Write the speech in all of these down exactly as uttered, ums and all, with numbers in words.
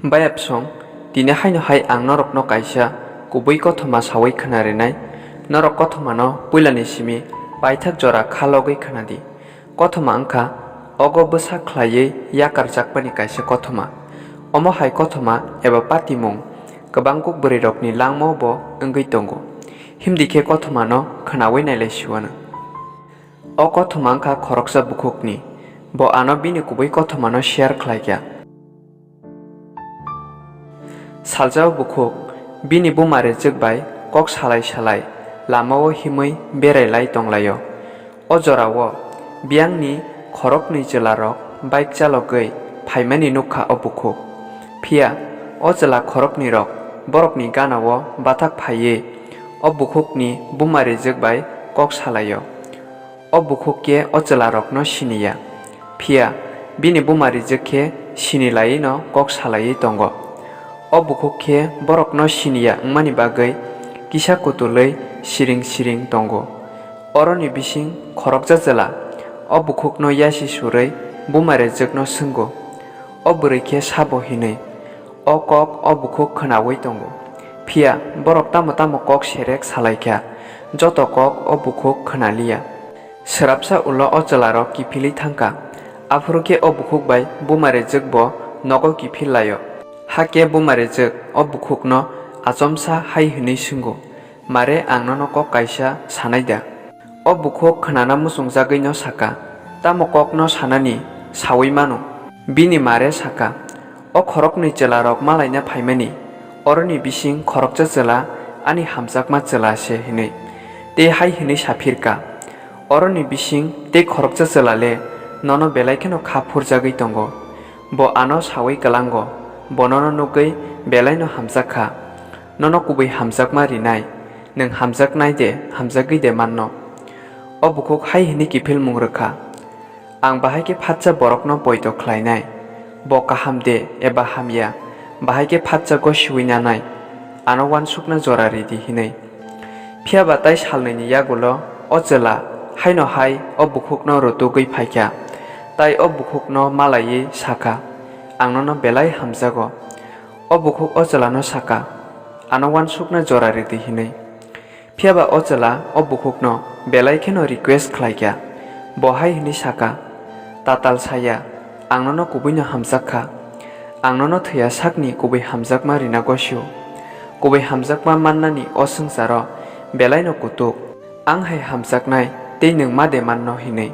Bayapsong, tini haino hai ang norokno kaisa kubui kothoma sawi khwna rinai, norok kothomano puilani simi paithak jora kha logwi khwnadi. Kothoma wngkha ogo bwsa khlaiwi yakarjakmani kaisa kothoma. Omo hai kothoma eba patimung kwbang kuk bwrwirokni langmao bo wngwi tongo. Himdi khe kothomano khwnawi nailai siwano. O kothoma wngkha khoroksa bukhukni. Bo ano bini kubui kothomano share khlaikha. Saljao bukhuk bini buma rejwk bai kok salai salai lamao himwi berai lai tonglaio. O jorao biyangni khoroknwi chwlarok bike chalogwi phaimani nukha o bukhuk. Phiya o chwla khoroknwirok borokni ganao bathak phaiwi o bukhukni buma rejwk bai kok salaio. O bukhuk khe o chwlarokno siniya. Phiya bini buma rejwk khe sinilaiwino kok salaiwi tongo. O bukhuk khe borokno siniya wngmani bagwi kisa kutulwi siring siring tongo. Oroni bising khoroksa chwla o bukhukno yasi surwi buma rejwkno swngo, "O bwrwi khe sabo?" hinwi. O kok o bukhuk khwnawi tongo. Phiya borok tamo tamo kok serek salaikha, joto kok o bukhuk khwnaliya. Swrapsa ulo o chwlarok kiphilwi thangkha. Aphuru khe o bukhuk bai buma rejwk bo nogo kiphil laio. Hakhe buma rejwk o bukhukno achomsa hai hwnwi swngo, "Mare, ang nono kok kaisa sanai da?" O bukhuk khwnana muchungjagwino saka, "Tamo kokno sanani sawi mano?" Bini mare saka, "O khoroknwi chwlarok malaina phaimani, oroni bising khoroksa chwla ani hamjakma chwla se," hinwi. Tei hai hwnwi saphirka, "Oroni bising tei khoroksa chwla le nono belai kheno kha phurjagwi tongo. Bo ano sawi kwlango, bo nono nugwi belaino hamjak kha. Nono kubui hamjakma rinai, nwng hamjaknai de, hamjagwi de manno." O bukhuk hai hwnwi kiphilmung rwkha, "Ang bahai khe phatsa borokno poito khlainai, bo kaham de eba hamya, bahai khe phatsa gosiwi nanai, ano uansukna jora ridi," hinwi. Phiya ba tai salnwini yagulo o chwla haino hai o bukhukno rutugwi phaikha, tai o bukhukno malaiwi sakha, "Ang nono belai hamjago." O bukhuk o chwlano saka, "Ano uansukna jora ridi," hinwi. Phiya ba o chwla o bukhukno belai kheno request khlaikha. Bo hai hwnwi saka, "Tatal saya, ang nono kubuino hamjak kha. Ang nono thwiya sakni kubui hamjakma rina gosio. Kubui hamjakma mannani o swngcharo belaino kutuk. Ang hai hamjaknai tei nwng ma de manno?" hinwi.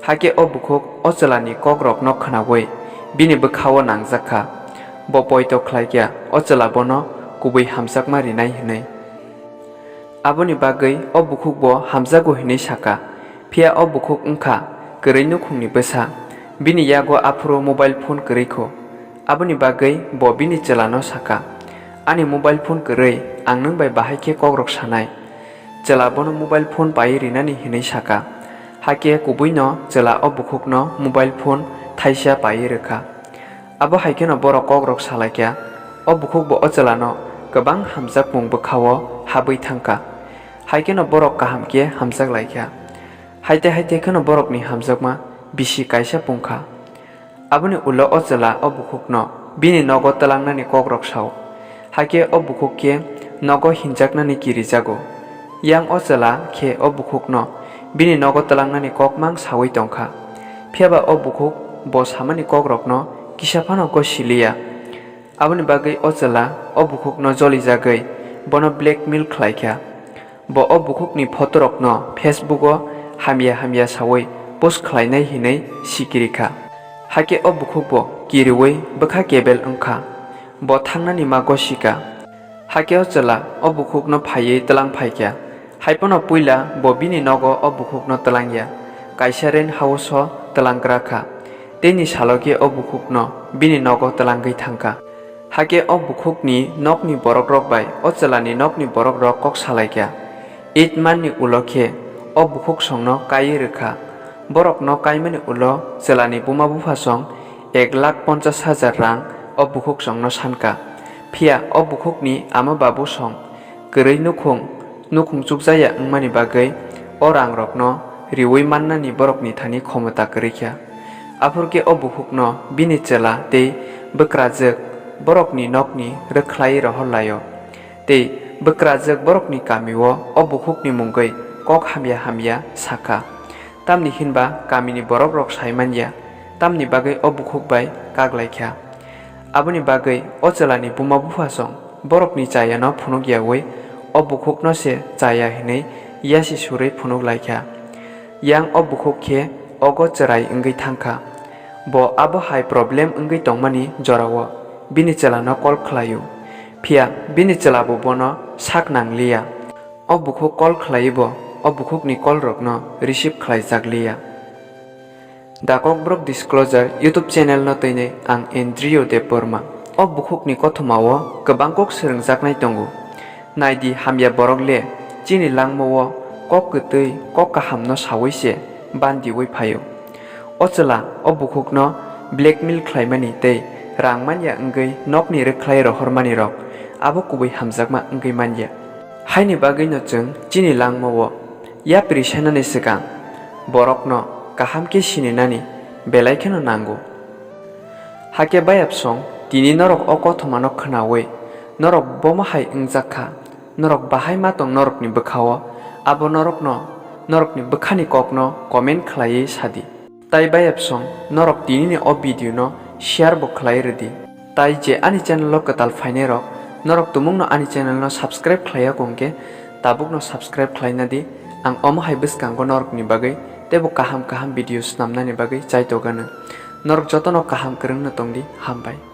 Hakhe o bukhuk o chwlani kokrokno khwnawi bini bwkhao nangjak kha. Bo poito khlaikha o chwla bono kubui hamjakma rinai hwnwi. Aboni bagwi o bukhuk bo hamjago hwnwi saka. Phiya o bukhuk wngkha kwrwi nukhungni bwsa. Bini yago aphuru mobile phone kwrwi kho. Aboni bagwi bo bini chwlano saka, "Ani mobile phone kwrwi, ang nwng bai bahai khe kokrok sanai." Chwla bono mobile phone paiwi rinani hwnwi saka. Hakhe kubuino chwla o bukhukno mobile phone thaisa paiwi rwkha. Abo hai kheno borok kokrok salaikha, o bukhuk bo o chwlano kwbang hamjakmung bwkhao habwi thangkha. Hai kheno borok kaham khe hamjak laikha. Haite haite kheno borokni hamjakma bisi kaisa pungkha. Aboni ulo o chwla o bukhukno bini nogo twlangnani kokrok sao. Hakhe o bukhuk khe nogo hinjaknani kirijago. Yang o chwla khe o bukhukno bini nogo twlangnani kok mang saui tongkha. Phiya ba o bukhuk bo samani kokrokno kisa phano gosiliya. Aboni bagwi o chwla o bukhukno jolijagwi bono blackmail khlaikha. Bo o bukhukni photorokno Facebook-o hamya hamya saui post khlainai hinwi sikiri kha. Hakhe o bukhuk bo kiriui bwkha kebel wngkha. Bo thangnani ma gosika. Hakhe o chwla o bukhukno phaiwi twlang phaikha. Haiphano puila bo bini nogo o bukhukno twlangya. Kaisa rent house-o twlanggra kha. Teini salo khe o bukhukno bini nogo twlangwi thangkha. Hakhe o bukhukni nokni borokrok bai o chwlani nokni borokrok kok salaikha. Eight month-ni ulo khe o bukhuk songno kaiwi rwkha. Borokno kaimani ulo chwlani buma bupha song ek lakh ponchas hajar rang o bukhuk songno sanka. Phiya o bukhukni ama babu song kwrwi nukhung, nukhung chukjaya wngmani bagwi o rangrokno riui mannani borokni thani khomota kwrwi kha. Aphuru khe o bukhukno bini chwla tei bwkrajwk borokni nokni rwkhlai rohor lai-o. Tei bwkrajwk borokni kamio o bukhukni mungwi kok hamya hamya sakha. Tamni hinba kamini borokrok sai manya, tamni bagwi o bukhuk bai kak lai kha. Aboni bagwi o chwlani buma buphasong borokni chayano phunuk yaui o bukhukno se chaya hinwi yasi surwi phunuk lai kha. Yang o bukhuk khe ogo chwrai wngwi thang kha. Bo abo hai problem wngwi tongmani jorao bini chwlano call khlai-o, phiya bini chwlabo bono sak nang liya. O bukhuk call khlaiwi bo o bukhukni call rokno receive khlaijak liya. The Kokborok Disclosure YouTube channel no twinwi ang Andrew Debbarma. O bukhukni kothoma o kwbang kok swrwngjaknai tongo. Naidi hamya borok le chini langma o kok kwtwi kok kaham no saui se bandiui phaio. O chwla o bukhukno blackmail khlaimani tei rang manya wngwi nokni rwkhlai rohormani rok abo kubui hamjakma wngwi manya. Haini bagwino chwng chini langma o yapri sanani swkang borokno kaham khe sininani belai kheno nango. Hakhe bayapsong tini norok o kothomano khnaui norok bomo hai wngjak kha, norok bahai ma tong norokni bwkha-o, abo norokno norokni bwkhani kokno comment khlaiwi sadi. Tai bayapsong norok tinini o video no share bo khlai rwdi. Tai je ani channel o kwtal phainai rok, norok tumungno ani channel no subscribe khlaiya kongkhe tabukno subscribe khlaina di. Ang omo hai bwskango norokni bagwi teibo kaham kaham video snamnani bagwi chaitogano. Norok jotono kaham kwrwngno tongdi, hambai.